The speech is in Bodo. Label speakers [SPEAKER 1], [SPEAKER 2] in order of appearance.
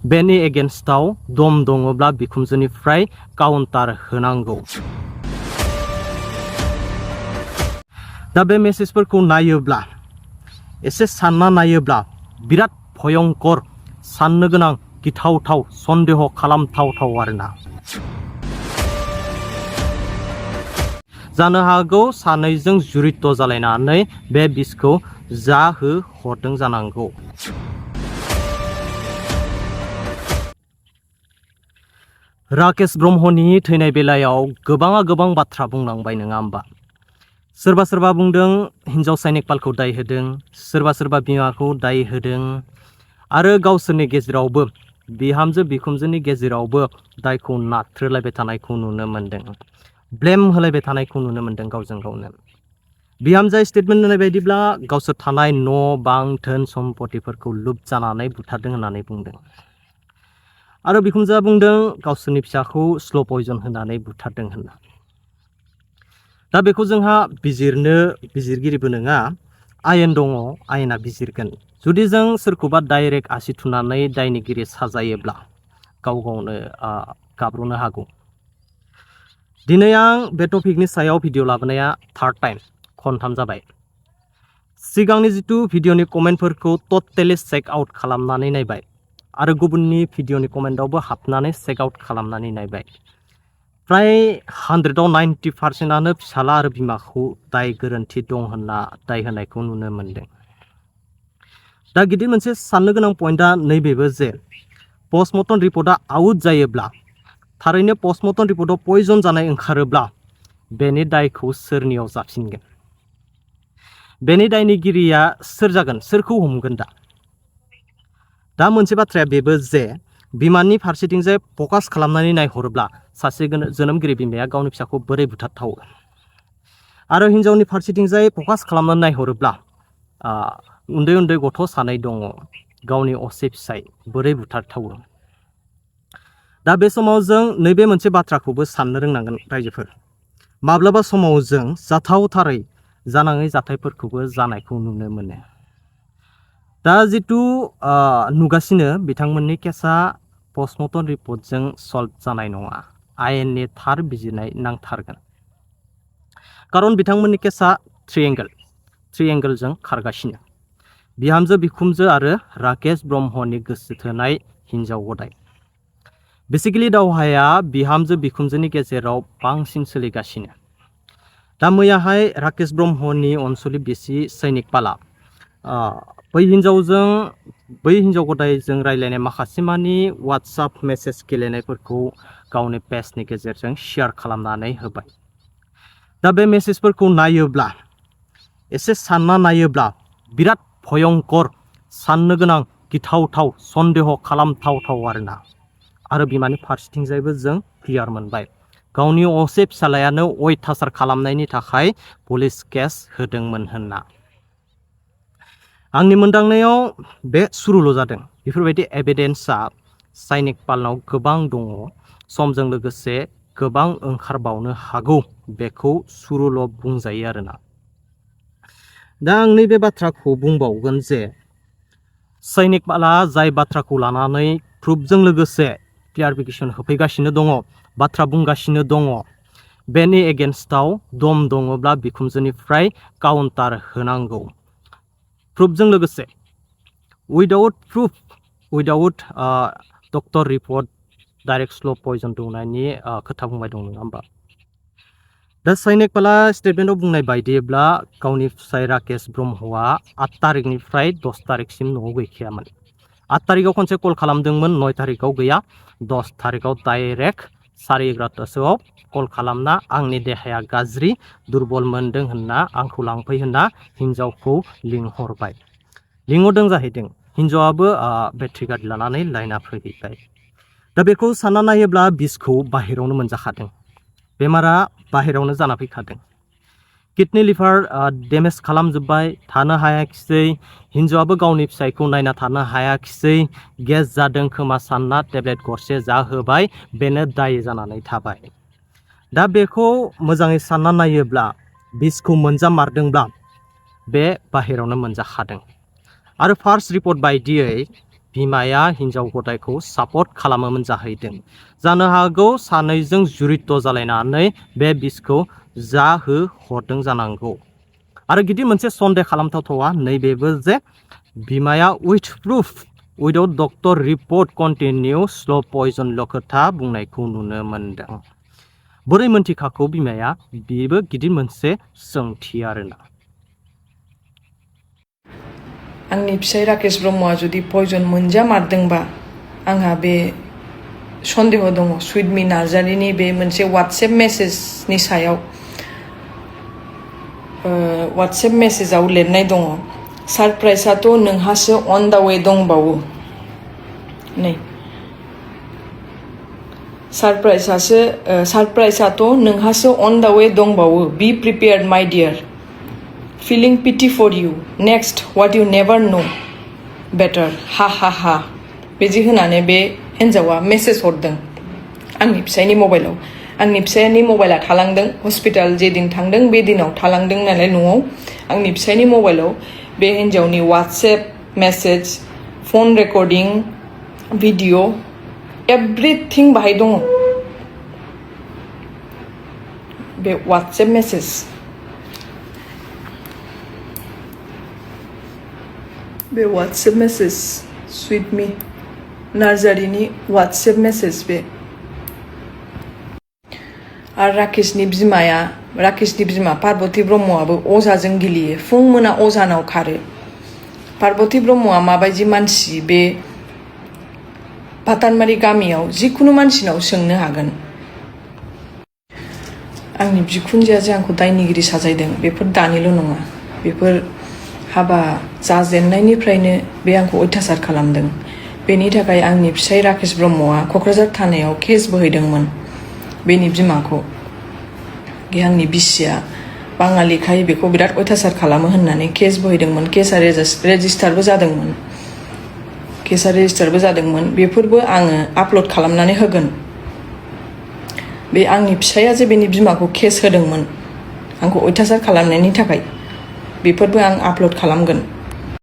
[SPEAKER 1] बेनि एगेन्स्टआव दम दङब्ला बिखुमजोनिफ्राय काउन्टार होनांगौ। दा बे मेसेजफोरखौ नायोब्ला एसे सानना नायोब्ला बिराद भयंकर साननो गोनां गिथावथाव सन्देह खालामथावथाव आरोना। जानो हागौ सानैजों जुरित जालायनानै बे बिसखौ जाहोहरदों जानांगौ। राकेश ब्रह्मनि थैनाय बेलायाव गोबाङा गोबां बाथ्रा बुंलांबाय नङा होमबा। सोरबा सोरबा बुंदों हिनजाव साइनिकपालखौ दाय होदों, सोरबा सोरबा बिमाखौ दाय होदों, आरो गावसोरनि गेजेरावबो बिहामजो बिखुमजोनि गेजेरावबो दायखौ नाथ्रोलायबाय थानायखौ नुनो मोन्दों, ब्लेम होलायबाय थानायखौ नुनो मोन्दों गावजों गावनो। बिहामजोआ स्टेटमेन्ट होनाय बायदिब्ला गावसोर थानाय न' बां धोन सम्पतिफोरखौ लुट जानानै बुथारदों होननानै बुंदों। आरो बिखुमजोआ बुंदों गावसोरनि फिसाखौ स्ल' पयजन होनानै बुथारदों होनना। दा बेखौ जोंहा बिजिरगिरिबो नङा, आयेन दङ, आयेना बिजिरगोन। जुदि जों सोरखौबा डाइरेक्ट आसि थुनानै दायनिगिरि साजायोब्ला गाव गावनो गाब्र'नो हागौ। दिनै आं बे टपिकनि सायाव भिडिअ लाबोनाया थार्ड टाइम, खनथाम जाबाय। सिगांनि जिथु भिडिअनि कमेन्टफोरखौ टटेलि चेक आउट खालामनानै नायबाय आरो गुबुननि भिडिअनि कमेन्टआवबो हाबनानै चेक आउट खालामनानै नायबाय। फ्राय 100आव 90%आनो फिसाला आरो बिमाखौ दाय गोरोन्थि दं होनना दाय होनायखौ नुनो मोन्दों। दा गिदिर मोनसे साननो गोनां पइन्टआ नैबेबो जे पस्टमर्टम रिपर्टआ आउट जायोब्ला, थारैनो पस्टमर्टम रिपर्टआव पयजन जानाय ओंखारोब्ला बेनि दायखौ सोरनियाव जाफिनगोन? बेनि दायनिगिरिया सोर जागोन? सोरखौ हमगोन? दा मोनसे बाथ्राया बेबो जे बिमानि फारसेथिंजाय फकास खालामनानै नायहरोब्ला सासे जोनोमगिरि बिमाया गावनि फिसाखौ बोरै बुथारथावो, आरो हिनजावनि फारसेथिंजाय फकास खालामनानै नायहरोब्ला उन्दै उन्दै गथ' सानै दङ, गावनि असे फिसाय बोरै बुथारथावो। दा बे समाव जों नैबे मोनसे बाथ्राखौबो साननो रोंनांगोन रायजोफोर। माब्लाबा समाव जों जाथावथारै जानाङै जाथायफोरखौबो जानायखौ नुनो मोनो। दा जिथु नुगासिनो बिथांमोननि केसा पस्टमर्टम रिपर्टजों सल्भ जानाय नङा, आयेननि थार बिजिरनाय नांथारगोन। खारन बिथांमोननि केसा थ्रि एंगोलजों खारगासिनो। बिहामजो बिखुमजो आरो राकेश ब्रह्मनि गोसो थोनाय हिनजाव गदाय। बेसिकेलि दावहाया बिहामजो बिखुमजोनि गेजेराव बांसिन सोलिगासिनो। दा मैयाहाय राकेश ब्रह्मनि अनसुलि बिसि सैनिकपाला बै हिनजाव गदायजों रायलायनाय माखासे मानि वाट्सएप मेसेज गेलेनायफोरखौ गावनि पेजनि गेजेरजों शेयार खालामनानै होबाय। दा बे मेसेजफोरखौ नायोब्ला एसे सानना नायोब्ला बिराद भयंकर साननो गोनां गिथावथाव सन्देह खालामथावथाव आरोना। आरो बिमानि फारसेथिंजायबो जों क्लियार मोनबाय, गावनि असे फिसालायानो अयथासार खालामनायनि थाखाय पुलिस केस होदोंमोन होनना। आंनि मोनदांनायाव बे सुरुल' जादों। बेफोरबायदि एभिडेन्सआ सैनिकपालनाव गोबां दङ, समजों लोगोसे गोबां ओंखारबावनो हागौ, बेखौ सुरुल' बुंजायो आरोना। दा आं नैबे बाथ्राखौ बुंबावगोन जे सैनिकपाला जाय बाथ्राखौ लानानै प्रुफजों लोगोसे क्लियारिफिकेसन होफैगासिनो दङ, बाथ्रा बुंगासिनो दङ, बेनि एगेन्स्टआव दम दङब्ला बिखुमजोनिफ्राय काउन्टार होनांगौ। प्रुफजों लोगोसे without proof, without doctor report direct slow' poison दौनायनि खोथा बुंबाय दं नङा होमबा। दा सैनिकपाला स्टेटमेन्टआव बुंनाय बायदिब्ला गावनि फिसाय राकेश ब्रह्मआ 8 तारिखनिफ्राय 10 तारिखसिम न'आव गैखायामोन। 8 तारिखआव खनसे कल खालामदोंमोन, 9 तारिखआव गैया, 10 तारिखआव डाइरेक्ट 11:30आव कल खालामना आंनि देहाया गाज्रि, दुरबल मोनदों होनना आंखौ लांफै होनना हिनजावखौ लिंहरबाय। लिंहरदों जाहैदों, हिनजावाबो बेटारि गारि लानानै लाइना फैबाय। दा बेखौ सानना नायोब्ला बिसखौ बाहेरावनो मोनजाखादों, बेमारा बाहेरावनो जाना फैखादों। किडनि लिभार डेमेज खालामजोब्बाय, थानो हायाखिसै, हिनजावाबो गावनि फिसायखौ नायना थानो हायाखिसै, गेस जादों खोमा सानना टेब्लेट गरसे जाहोबाय, बेनो दाय जानानै थाबाय। दा बेखौ मोजाङै सानना नायोब्ला बिसखौ मोनजामारदोंब्ला बे बाहेरावनो मोनजाखादों। आरो फार्स्ट रिपर्ट बायदियै बिमाया हिन्जाव गथायखौ सापर्ट खालामोमोन जाहैदों। जानो हागौ सानैजों जुरित जालायनानै बे बिसखौ जाहोहरदों जानांगौ। आरो गिदिर मोनसे सन्देह खालामथावथावा नैबेबो जे बिमाया with proof without doctor report continue slow' पयजनल' खोथा बुंनायखौ नुनो मोनदों। बोरै मोनथिखाखौ बिमाया? बेबो गिदिर मोनसे सोंथि आरोना।
[SPEAKER 2] आंनि फिसाय राकेश ब्रह्मआ जुदि पयजन मोनजामारदोंबा आंहा बे सन्देह दङ सुइटमि नार्जारिनि बे मोनसे वाट्सएप मेसेजनि सायाव वाट्सएप मेसेजाव लिरनाय दङ सारप्राइजआथ' नोंहासो अन दा वे दंबावो। नै सारप्राइजआथ' नोंहासो अन दा वे दंबावो। बी प्रिपेयार्ड माय dear. Feeling pity for you. Next, what you never know better. Ha ha ha. बिदि होनानै बे हिन्जावा मेसेज हरदों आंनि फिसायनि मबाइलाव। आंनि फिसायनि मबाइला थालांदों हस्पिटाल जे दिन थांदों बे दिनाव थालांदों नालाय न'आव। आंनि फिसायनि मबाइलाव बे हिन्जावनि WhatsApp message, phone recording, video everything बाहाय दङ। बे वाट्सएप मेसेज सुइटमि नार्जारिनि वाट्सएप मेसेज बे। आरो राकेशनि बिमा पार्बती ब्रह्मआबो अजाजों गेलेयो। फुं मोना अजानाव खारो। पार्बती ब्रह्मआ माबायदि मानसि बे भातानबारि गामियाव जिखुनु मानसिनाव सोंनो हागोन। आंनि बिखुनजोआ जे आंखौ दायनिगिरि साजायदों बेफोर दानिल' नङा। बेफोर हाबा जाजेननायनिफ्रायनो बे आंखौ अयथासार खालामदों। बेनि थाखाय आंनि फिसाय राकेश ब्रह्मआ क'क्राझार थानायाव केस बोहैदोंमोन बेनि बिमाखौ। बे आंनि बिसिया बाङालिखाय बेखौ बिराद अयथासार खालामो होननानै केस बोहैदोंमोन। केसा रेजिस्टारबो जादोंमोन। बेफोरबो आङो आपल'ड खालामनानै होगोन। बे आंनि फिसाया जे बेनि बिमाखौ केस होदोंमोन आंखौ अयथासार खालामनायनि थाखाय बेफोरबो आं आपल'ड खालामगोन।